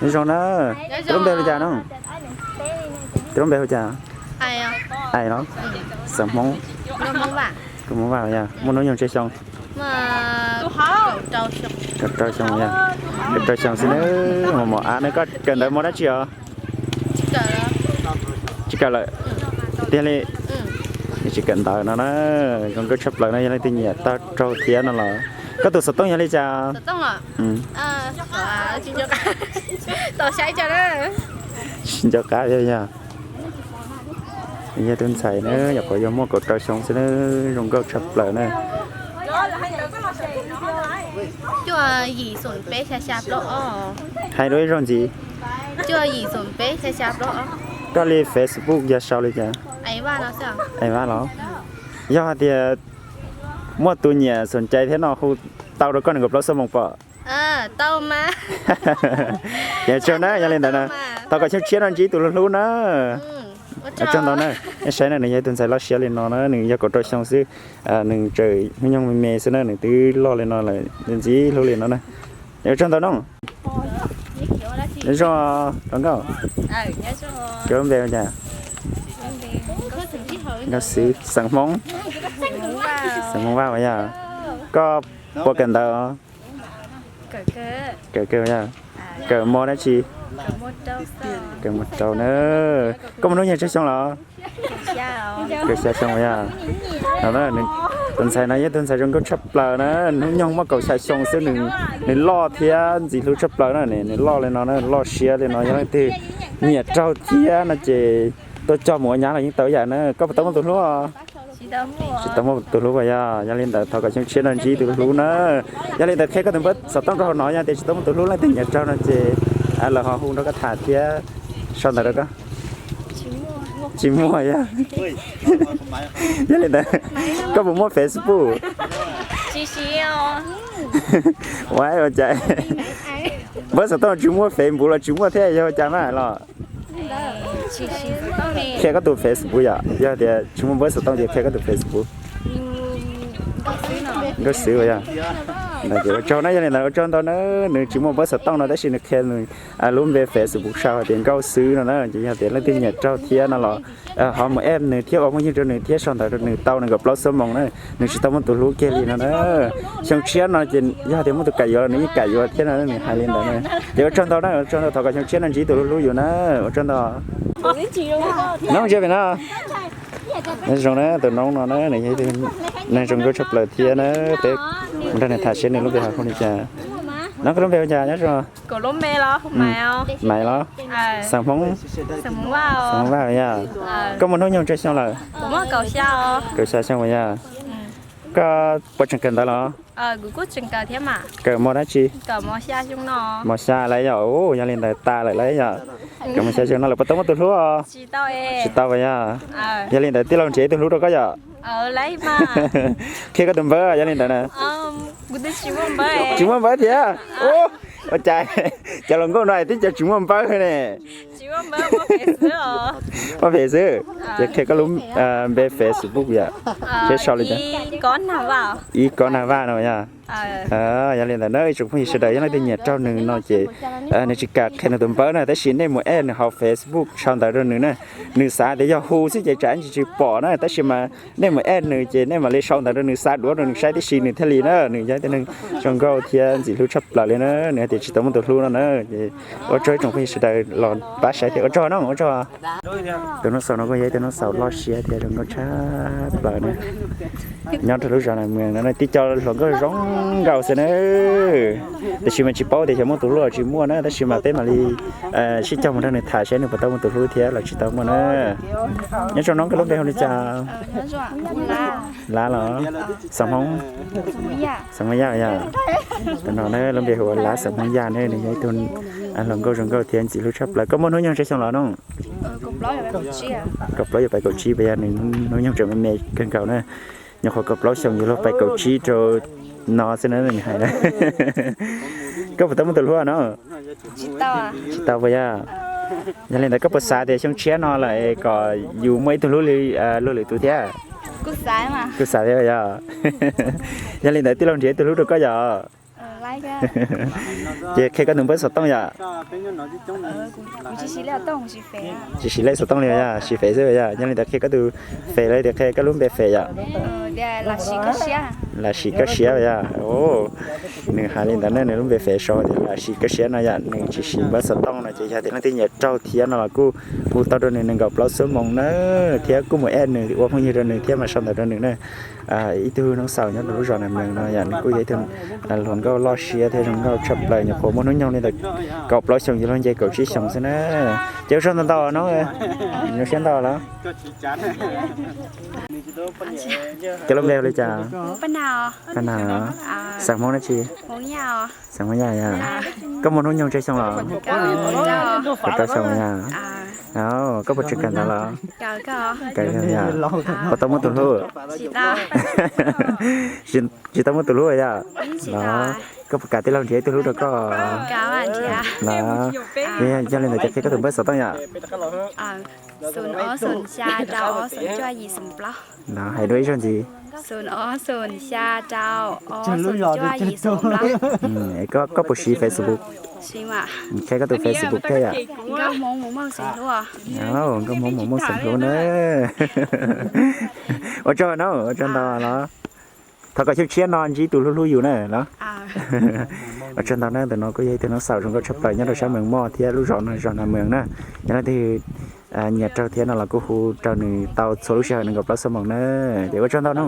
Nyob zoo na, tus lub npe hu li cas no? Tus lub npe hu cas? Ais los? Xeem Hmoob. Koj Hmoob Vaj yog muaj hnub nyoog tsawg xyoo? Kaum rau xyoo yog, kaum rau xyoo xwb na. Mos mos av na, koj kawm ntawv mos dab tsi os? Tsis kawm lawm. Tiag li? Tsis kawm ntawv no na. Zoo nkauj tshaj plaws no, yog leej twg nyiam tau raug thiab no los. Koj tus xov tooj yog li cas? Tsis nco qab yog, yog tus ntxhais na, nyuam qhuav yog muaj kaum rau xyoo xwb na, zoo nkauj tshaj plaws na. Cuaj yim xoom peb xya xya plaub ob. Hais dua ib zaug ntxiv. Cuaj yim xoom peb xya xya plaub ob. Koj li Facebook yog sau li cas? Ais Vaj los? Yog hais tias muaj tus nyiam xoom cai thiab no hu tau rau koj nees nkaum plaub xuab moos pom? Tau mas. Ces tsaug na, yog li ntawd na, thov kom xyoo tshiab no ntsib tus hlub hlub na. Ua tsaug ntau na. Nej saib na, nws yog ib tug ntxhais loj siab li no na, nws yog kaum rau xyoo xwb, nws tseem hnub nyoog me me xwb na, nws twb loj li no lawm, ntxim hlub li no na. Ua tsaug ntau no. Nyob zoo, koj nkauj. Koj lub npe hu cas? Nkauj Xwb, xeem Hmoob. Xeem Hmoob Vaj yog. Koj puas kawm ntawv? Kawm, kawm yog. Kawm mos dab tsi? Kawm mos rau na. Koj muaj hnub nyoog tsawg xyoo los? Kaum xya xyoo yog. Tus ntxhais no yog tus ntxhais zoo nkauj tshaj plaws na, hnub nyoog muaj kaum xya xyoo xwb, nws loj thiab ntxim hlub tshaj plaws na, nws loj li no na, loj siab li no, yog leej twg nyiam raug thiab no ces tuaj coj mus ua nyab los yeej tau ib yam na. Koj puas tau muaj tus hlub? Tsis tau muaj tus hlub as yog. Yog li ntawd thov kom xyoo tshiab no ntsib tus hlub na. Yog li ntawd qhia koj tus npawb xov tooj rau hauv no, yog tias tsis tau muaj tus hlub leej twg nyiam raug no ces lawv ho hu nrog koj tham thiab sau ntawv rau koj. Tsis muaj yog. Yog li ntawd koj puas muaj Facebook? Ua cas npawb xov tooj tsis muaj, Facebook los tsis muaj thiab, yog ua cas mas los? Qhia koj tus Facebook yom, yog tias tsis muaj npawb xov tooj ces qhia koj tus Facebook. Nkauj Xwb yog. Ua tsaug na, yog li ntawd ua tsaug ntau na, nws tsis muaj npawb xov tooj no tab sis nws qhia nws lub npe Facebook sau hais tias Nkauj Xwb no na, ces yog tias leej twg nyiam raug thiab no los ho mus add nws thiab ua phooj ywg rau nws thiab sau ntawv rau nws tau nees nkaum plaub xuab moos na, nws tsis tau muaj tus hlub kiag li no na. Xyoo tshiab no ces yog tias muaj tus kam yuav los nws yeej kam yuav thiab no, nws hais li ntawd na. Ces ua tsaug ntau na, ua tsaug ntau, thov kom xyoo tshiab no ntsib tus hlub hlub yus na, ua tsaug ntau. Nov ntsia pem no. Nyob zoo na, tus noob no na, nws yog ib tug neeg zoo nkauj tshaj plaws thiab na, peb mus nrog nws tham seb nws lub npe hu li cas. Noob, koj lub npe hu cas nyob zoo? Maiv los? Xeem Hmoob? Xeem Hmoob Vaj yog. Koj muaj hnub nyoog tsawg xyoo lawm? Kaum xya xyoo yog. Koj puas tseem kawm ntawv los? Kawm mos dab tsi? Mos xya lawm yog. Yog li ntawd tas lawm lauj yog. Kawm mos xya xyoo no lawm puas tau muaj tus hlub? Tsis tau as yog. Yog li ntawd tij laug nrhiav ib tug hlub rau koj yom. Qhia koj tus npawb yog li ntawd na. Tsis muaj npawb thiab. Ua cas cov hluas nkauj no twb cov tsis muaj npawb ne. Muaj phem xwb. Ces qhia koj lub npe Facebook yom. Seb sau li cas? Ib Kob Nag Vaj no yog. Yog li ntawd na ib tsoom phooj ywg sawv daws, yog leej twg nyiam raug nws no ces nws tsis kam qhia nws tus npawb na, tab sis nej mus add nws hauv Facebook sau ntawv rau nws na. Nws xav tias yog hu xwb ces tsam ntsis tsis pom na, tab sis mas nej mus add nws ces nej mam li sau ntawv rau nws, xa duab rau nws saib tib si nws thiaj li na. Nws yog ib tug neeg zoo nkauj thiab ntxim hlub tshaj plaws li na, nws hais tias tsis tau muaj tus hlub no na. Ces ua tsaug ib tsoom phooj ywg sawv daws los pab saib thiab ua tsaug no, ua tsaug. Tus noj xaus no kuj yog ib tug noj xaus loj siab thiab zoo nkauj tshaj plaws na. Nyob rau lub zos Nas Mws no tib co hluas nkauj zoo nkauj xwb na. Tiam sis mas tsis paub tias xyov muaj tus hlub los tsis muaj na, tab sis mas peb mam li sib cog mus nrog nws tham seb nws puas tau muaj tus hlub thiab los tsis tau muaj na. Nyob zoo noob, koj lub npe hu li cas? Lav los? Xeem Hmoob? Xeem Hmoob Yaj yog. Tus no na lub npe hu ua Lav xeem Hmoob Yaj ne, nws yog ib tug hluas nkauj zoo nkauj thiab ntxim hlub tshaj plaws. Koj muaj hnub nyoog tsawg xyoo los noob? Kaum plaub yuav pais kaum tsib, pas yog nws hnub nyoog tseem me me kawg nkaus na. Nyuam qhuav kaum plaub xyoo yuav luag pais kaum tsib rau no xwb na, nws hais na. Koj puas tau muaj tus hlub no? Tsis tau puas yog? Yog li ntawd koj puas xav tias xyoo tshiab no lawm kom yus muaj ib tug hlub li luag lwm tus thiab? Kuj xav thiab yog. Yog li ntawd tij laug nrhiav ib tug hlub rau koj yog? Ces qhia koj tus npawb xov tooj yom. Tsis siv lej xov tooj li yom, siv Fev xwb yom. Yog li ntawd qhia koj tus Fev los tias qhia koj lub npe Fev yom. Lam Sim Koj Siab yom. Nws hais li ntawd ne, nws lub npe Fev sau tias Lam Sim Koj Siab no yom, nws tsis siv npawb xov tooj no ces yog tias leej twg nyiam raug thiab no los kuj hu tau rau nws nees nkaum plaub xuab moos na, thiab kuj mus add nws ua phooj ywg rau nws thiab mas sau ntawv rau nws na. Ib tug noob xaus nyob rau lub zos Nas Mees no yom, nws kuj yog ib tug hluas nkauj loj siab thiab zoo nkauj tshaj plaws, nyuam qhuav muaj hnub nyoog li ntawm kaum plaub xyoos yuav luag nce kaum tsib xyoos xwb na. Ces ua tsaug ntau ntau noob, zoo siab ntau los. Koj lub npe hu li cas? Paj Nas. Xeem Hmoob dab tsi? Xeem Hmoob Yaj yom. Koj muaj hnub nyoog tsawg xyoo los? Kaum rau xyoo yom. Koj puas tseem kawm ntawv los? Kawm yom. Puas tau muaj tus hlub? Tsis tau muaj tus hlub yom. Los koj puas kam tij laug nrhiav ib tug hlub rau koj? Los yog li ntawd ces qhia koj tus npawb xov tooj yom. Los hais dua ib zaug ntxiv. Koj puas siv Facebook? Qhia koj tus Facebook thiab yom. Nkauj Hmoob Mus Muaj Xeem Hlub na. Ua tsaug na, ua tsaug ntau los. Thov kom xyoo tshiab no ntsib tus hlub hlub yus na los. Ua tsaug ntau na, tus no kuj yog ib tug noob xaus zoo nkauj tshaj plaws nyob rau sab Mees Moj thiab lub zos no zos Nas Mees na. Yog leej twg nyiam raug thiab no los kuj hu rau nws tau txhua lub sij hawm nees nkaum plaub xuab moos na. Ces ua tsaug ntau na.